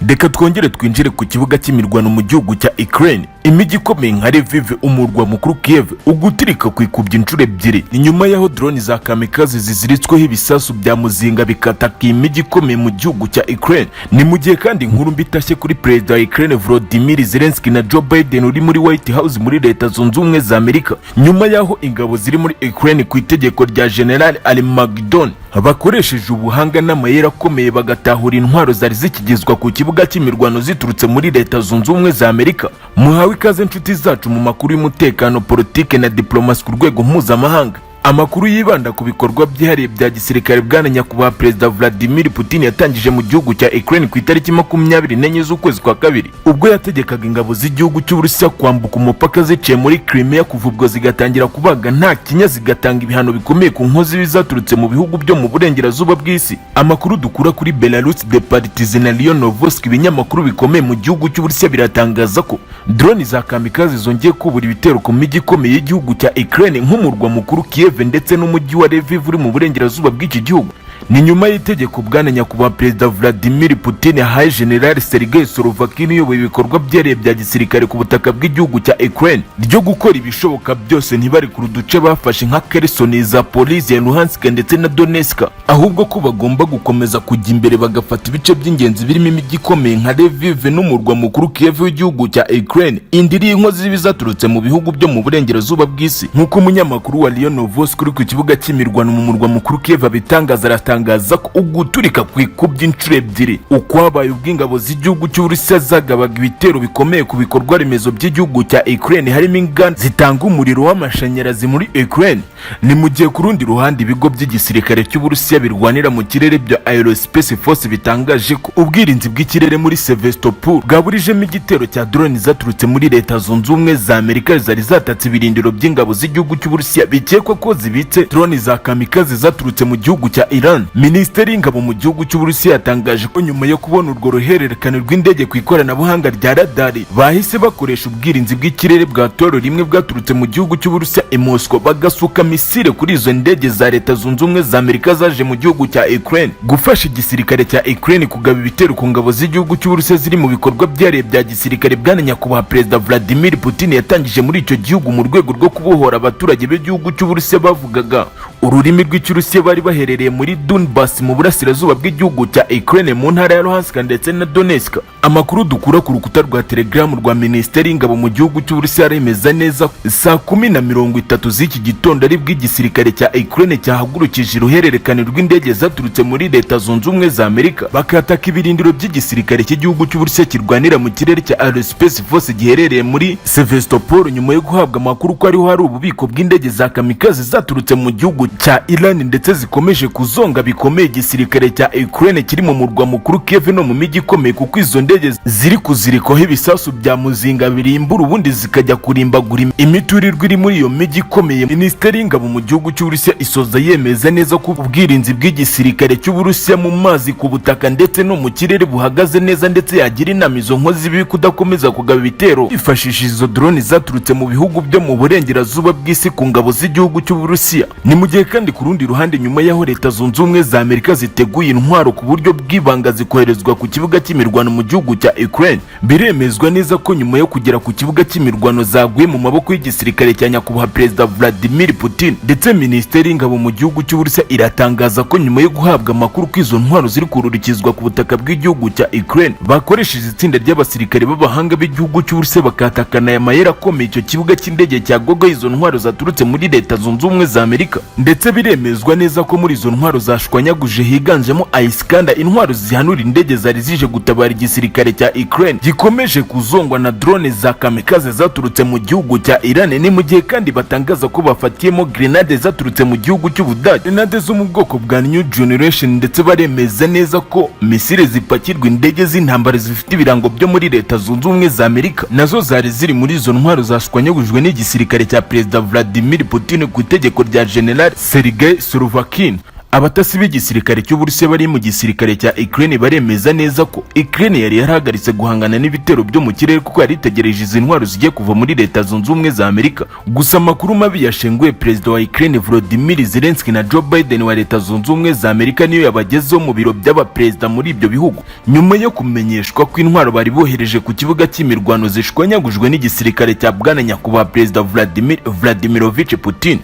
Reka twongere twinjire ku kibuga cy'imirwano mu gihugu cya Ukraine. Imijyi ikomeye nka Lviv, umurwa mukuru Kiev, uguturika kwikubye inshuro ebyiri. Ni nyuma y'aho drone za kamikaze ziziritsweho ibisasu bya muzinga bikataka iyi mijyi ikomeye mu gihugu cya Ukraine. Ni mu gihe kandi inkuru mbi itashye kuri perezida wa Ukraine Volodymyr Zelensky na Joe Biden uri muri White House muri Leta Zunze Ubumwe za Amerika, nyuma y'aho ingabo ziri muri Ukraine ku itegeko rya General Armageddon bakoresheje ubuhanga n'amayeri akomeye bagatahura intwaro zari zikigezwa ku kibuga cy'imirwano ziturutse muri Leta Zunze Ubumwe za Amerika. Muhawe ikaze, inshuti zacu, mu makuru y'umutekano, politike na diplomasi ku rwego mpuzamahanga, amakuru yibanda ku bikorwa byihariye bya gisirikare bwana nyakubahwa Perezida Vladimir Putin yatangije mu gihugu cya Ukraine ku itariki 24 z'ukwezi kwa kabiri, ubwo yategekaga ingabo z'igihugu cy'Uburusiya kwambuka umupaka ziciye muri Crimea, kuva ubwo zigatangira kubaga nta kinya, zigatanga ibihano bikomeye ku nkozi zaturutse mu bihugu byo mu burengerazuba bw'isi. Amakuru dukura kuri Belarus de Partizan na RIA Novosti, ibinyamakuru bikomeye mu gihugu cy'Uburusiya, biratangaza ko drone za kamikaze zongeye kubura ibitero ku mijyi ikomeye y'igihugu cya Ukraine, nk'umurwa mukuru Kiev ndetse n'umujyi wa Lviv uri mu burengerazuba bw'iki gihugu. Ni nyuma y'itegeko bwana nyakubahwa Perezida Vladimir Putin yahaye General Sergei Surovikin uyoboye ibikorwa byihariye bya gisirikare ku butaka bw'igihugu cya Ukraine ryo gukora ibishoboka byose ntibarekure uduce bafashe nka Kherson, Zaporizhia, Luhansk ndetse na Donetsk, ahubwo ko bagomba gukomeza kujya imbere bagafata ibice by'ingenzi birimo imijyi ikomeye nka Lviv n'umurwa mukuru Kiev w'igihugu cya Ukraine, indiri y'inkozi z'ibibi zaturutse mu bihugu byo mu burengerazuba bw'isi. Nk'uko umunyamakuru wa RIA Novosti uri ku kibuga cy'imirwano mu murwa mukuru Kiev abitangaza, aratangaza ko uguturika kwikubye inshuro ebyiri ukwabaye ubwo ingabo z'igihugu cy'Uburusiya zagabaga ibitero bikomeye ku bikorwa remezo by'igihugu cya Ukraine, harimo inganda zitanga umuriro w'amashanyarazi muri Ukraine. Ni mu gihe ku rundi ruhande ibigo by'igisirikare cy'Uburusiya birwanira mu kirere bya Aerospace Force bitangaje ko ubwirinzi bw'ikirere muri Sevastopol bwaburijemo igitero cya drone zaturutse muri Leta Zunze Ubumwe za Amerika zari zatatse ibirindiro by'ingabo z'igihugu cy'Uburusiya, bikekwa ko zibitse drone za kamikaze zaturutse mu gihugu cya Iran. Minisiteri y'ingabo mu gihugu cy'Uburusiya yatangaje ko nyuma yo kubona urwo ruhererekane rw'indege ku ikoranabuhanga rya radari, bahise bakoresha ubwirinzi bw'ikirere bwa Tor 1 bwaturutse mu gihugu cy'Uburusiya i Moscow, bagasuka misile kuri izo ndege za Leta Zunze Ubumwe za Amerika zaje mu gihugu cya Ukraine gufasha igisirikare cya Ukraine kugaba ibitero ku ngabo z'igihugu cy'Uburusiya ziri mu bikorwa byihariye bya gisirikare bwana nyakubahwa Perezida Vladimir Putin yatangije muri icyo gihugu mu rwego rwo kubohora abaturage b'igihugu cy'Uburusiya bavugaga ururimi rw'Ikirusiya bari baherereye muri Donbass mu burasirazuba bw'igihugu cya Ukraine, mu ntara ya Luhansk ndetse na Donetsk. Amakuru dukura ku rukuta rwa Telegram rwa Minisiteri y'Ingabo mu gihugu cy'Uburusiya aremeza neza saa 10:30 z'iki gitondo aribwo igisirikare cya Ukraine cyahagurukije uruhererekane rw'indege zaturutse muri Leta Zunze Ubumwe za Amerika, bakataka ibirindiro by'igisirikare cy'igihugu cy'Uburusiya kirwanira mu kirere cya Aerospace Force giherereye muri Sevastopol, nyuma yo guhabwa amakuru ko ariho hari ububiko bw'indege za kamikaze zaturutse mu gihugu cya Iran, ndetse zikomeje kuzonga bikomeye igisirikare cya Ukraine kiri mu murwa mukuru Kiev no mu mijyi ikomeye, kuko izo ndege ziri kuzirikaho ibisasu bya muzinga birimbura, ubundi zikajya kurimbagura imiturirwa iri muri iyo mijyi ikomeye. Minisiteri y'Ingabo mu gihugu cy'Uburusiya isoza yemeza neza ko ubwirinzi bw'igisirikare cy'Uburusiya mu mazi, ku butaka ndetse no mu kirere buhagaze neza, ndetse yagira inama izo nkozi z'ibibi kudakomeza kugaba ibitero hifashishije izo drone zaturutse mu bihugu byo mu burengerazuba bw'isi ku ngabo z'igihugu cy'Uburusiya. Ni mu gihe kandi ku rundi ruhande, nyuma y'aho Leta Zunze Ubumwe za Amerika ziteguye intwaro ku buryo bw'ibanga zikoherezwa ku kibuga cy'imirwano mu gihugu cya Ukraine, biremezwa neza ko nyuma yo kugera ku kibuga cy'imirwano zaguye mu maboko y'igisirikare cya nyakubahwa Perezida Vladimir Putin. Ndetse Minisiteri y'Ingabo mu gihugu cy'Uburusiya iratangaza ko nyuma yo guhabwa amakuru ko izo ntwaro ziri kururikizwa ku butaka bw'igihugu cya Ukraine, bakoresheje itsinda ry'abasirikare b'abahanga b'igihugu cy'Uburusiya bakatakana aya mayeri akomeye icyo kibuga cy'indege cya Gogo izo ntwaro zaturutse muri Leta Zunze Ubumwe za Amerika. Ndetse biremezwa neza ko muri izo ntwaro zashwanyaguje higanjemo Iskander, intwaro zihanura indege zari zije gutabara igisirikare cya Ukraine gikomeje kuzongwa na drone za kamikaze zaturutse mu gihugu cya Iran. Ni mu gihe kandi batangaza ko bafatiyemo grenade zaturutse mu gihugu cy'Ubudage, grenade zo mu bwoko bwa New Generation, ndetse baremeza neza ko misile zipakirwa indege z'intambara zifite ibirango byo muri Leta Zunze Ubumwe za Amerika nazo zari ziri muri izo ntwaro zashwanyagujwe n'igisirikare cya Perezida Vladimir Putin ku itegeko rya General Sergei Surovikin. Abatasi b'igisirikare cy'Uburusiya bari mu gisirikare cya Ukraine baremeza neza ko Ukraine yari yarahagaritse guhangana n'ibitero byo mu kirere kuko yari itegereje izi ntwaro zigiye kuva muri Leta Zunze Ubumwe za Amerika. Gusa amakuru mabi yashenguye perezida wa Ukraine Volodymyr Zelensky na Joe Biden wa Leta Zunze Ubumwe za Amerika niyo yabagezeho mu biro by'abaperezida muri ibyo bihugu, nyuma yo kumenyeshwa ko intwaro bari bohereje ku kibuga cy'imirwano zishwanyagujwe n'igisirikare cya bwana nyakubahwa perezida Vladimir Vladimirovich Putin.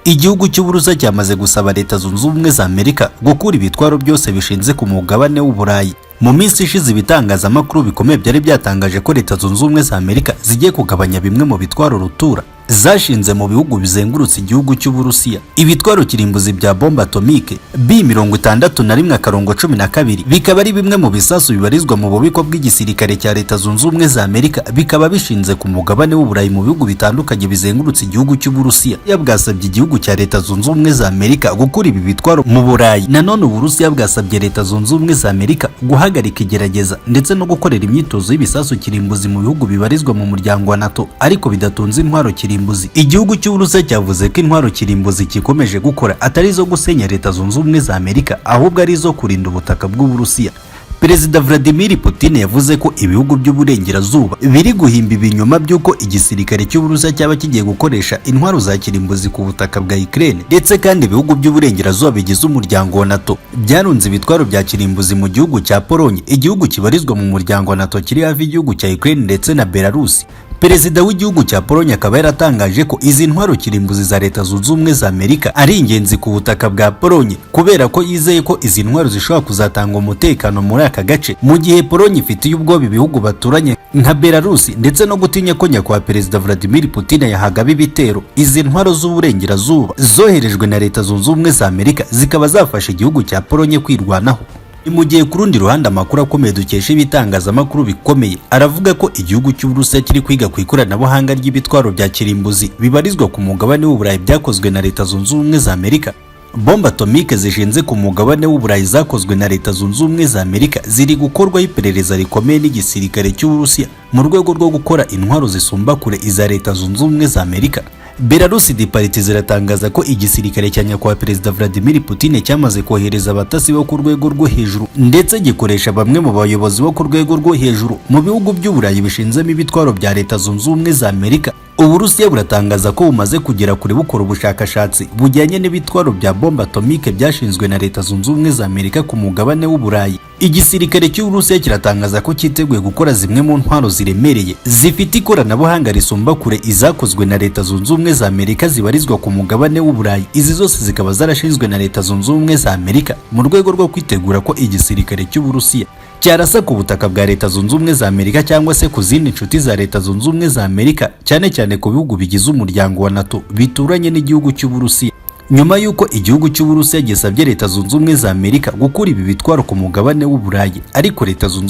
Igihugu cy'Uburusiya cyamaze gusaba Leta Zunze Ubumwe za Amerika gukura ibitwaro byose bishinze ku mugabane w'Uburayi. Mu minsi ishize, ibitangazamakuru bikomeye byari byatangaje ko Leta Zunze Ubumwe za Amerika zigiye kugabanya bimwe mu bitwaro rutura zashinze mu bihugu bizengurutse igihugu cy'Uburusiya. Ibitwaro kirimbuzi bya bombe atomique B61-12 bikaba ari bimwe mu bisasu bibarizwa mu bubiko bw'igisirikare cya Leta Zunze Ubumwe za Amerika, bikaba bishinze ku mugabane w'Uburayi mu bihugu bitandukanye bizengurutse igihugu cy'Uburusiya. Bwasabye igihugu cya Leta Zunze Ubumwe za Amerika gukura ibi bitwaro mu Burayi. Nanone Uburusiya bwasabye Leta Zunze Ubumwe za Amerika guhagarika igerageza ndetse no gukorera imyitozo y'ibisasu kirimbuzi mu bihugu bibarizwa mu muryango wa NATO ariko bidatunze intwaro kirimbuzi. Igihugu cy'Uburusiya cyavuze ko intwaro kirimbuzi gikomeje gukora atari izo gusenya Leta Zunze Ubumwe za Amerika, ahubwo ari izo kurinda ubutaka bw'Uburusiya. Perezida Vladimir Putin yavuze ko ibihugu by'uburengerazuba biri guhimba ibinyoma by'uko igisirikare cy'Uburusiya cyaba kigiye gukoresha intwaro za kirimbuzi ku butaka bwa Ukraine. Ndetse kandi ibihugu by'uburengerazuba bigize umuryango wa NATO byarunze ibitwaro bya kirimbuzi mu gihugu cya Polonye, igihugu kibarizwa mu muryango wa NATO kiri hafi y'igihugu cya Ukraine ndetse na Belarus. Perezida w'igihugu cya Polonye akaba yaratangaje ko izi ntwaro kirimbuzi za Leta Zunze Ubumwe za Amerika ari ingenzi ku butaka bwa Polonye, kubera ko yizeye ko izi ntwaro zishobora kuzatanga umutekano muri aka gace, mu gihe Polonye ifitiye ubwoba ibihugu baturanye nka Belarus ndetse no gutinya ko nyakubahwa Perezida Vladimir Putin yahagaba ibitero. Izi ntwaro z'uburengerazuba zoherejwe na Leta Zunze Ubumwe za Amerika zikaba zafasha igihugu cya Polonye kwirwanaho. Ni mu gihe ku rundi ruhande, amakuru akomeye dukesha ibitangazamakuru bikomeye aravuga ko igihugu cy'Uburusiya kiri kwiga ku ikoranabuhanga ry'ibitwaro bya kirimbuzi bibarizwa ku mugabane w'Uburayi byakozwe na Leta Zunze Ubumwe za Amerika. Bombe atomique zishinze ku mugabane w'Uburayi zakozwe na Leta Zunze Ubumwe za Amerika ziri gukorwaho iperereza rikomeye n'igisirikare cy'Uburusiya mu rwego rwo gukora intwaro zisumba kure iza Leta Zunze Ubumwe za Amerika. Belarus Departy ziratangaza ko igisirikare cya nyakubahwa Perezida Vladimir Putin cyamaze kohereza abatasi bo ku rwego rwo hejuru, ndetse gikoresha bamwe mu bayobozi bo ku rwego rwo hejuru mu bihugu by'Uburayi bishinzemo ibitwaro bya Leta Zunze Ubumwe za Amerika. Uburusiya buratangaza ko bumaze kugera kure bukora ubushakashatsi bujyanye n'ibitwaro bya bombe atomique byashinzwe na Leta Zunze Ubumwe za Amerika ku mugabane w'Uburayi. Igisirikare cy'Uburusiya kiratangaza ko cyiteguye gukora zimwe mu ntwaro ziremereye zifite ikoranabuhanga risumba kure izakozwe na Leta Zunze Ubumwe za Amerika zibarizwa ku mugabane w'Uburayi, izi zose zikaba zarashinzwe na Leta Zunze Ubumwe za Amerika mu rwego rwo kwitegura ko igisirikare cy'Uburusiya cyarasa ku butaka bwa Leta Zunze Ubumwe za Amerika cyangwa se ku zindi nshuti za Leta Zunze Ubumwe za Amerika, cyane cyane ku bihugu bigize umuryango wa NATO bituranye n'igihugu cy'Uburusiya. Nyuma y'uko igihugu cy'Uburusiya gisabye Leta Zunze Ubumwe za Amerika gukura ibi bitwaro ku mugabane w'Uburayi, ariko Leta Zunze